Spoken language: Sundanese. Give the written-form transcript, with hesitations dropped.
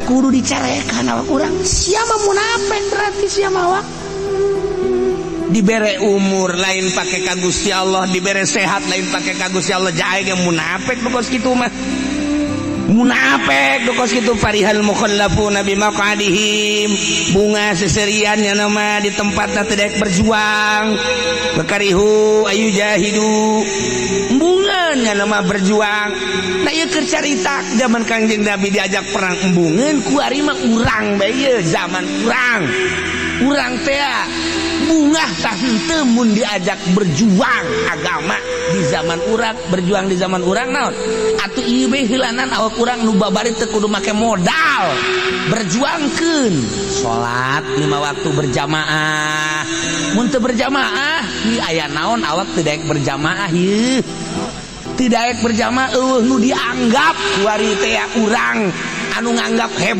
Kudu dicarekan awak urang. Sia mah munafik, berarti sia mah awak dibere umur lain pake ka Gusti Allah, dibere sehat lain pake ka Gusti Allah. Jae ge munafik nu kos kitu mah, munafik nu kos kitu. Farihal mukhallafuna bimaqadihim, bungah seserian nya nama di tempatna teu daek berjuang. Wa karihu ayyujahidu, embungeun nya nama berjuang. Nah, ieu keur carita zaman Kangjeng Nabi diajak perang embungeun. Kuari mah urang bae ieu, zaman urang, urang teh bungah tah henteu mun diajak berjuang agama di zaman urang. Berjuang di zaman urang naon atuh? Ieu bae heulanan awak urang nu babari teu kudu make modal. Berjuangkeun salat lima waktu berjamaah. Mun teu berjamaah ieu aya naon? Awak teu daek berjamaah ieu, teu daek berjamaah, euweuh nu dianggap. Kuari teh urang anu nganggap hebat.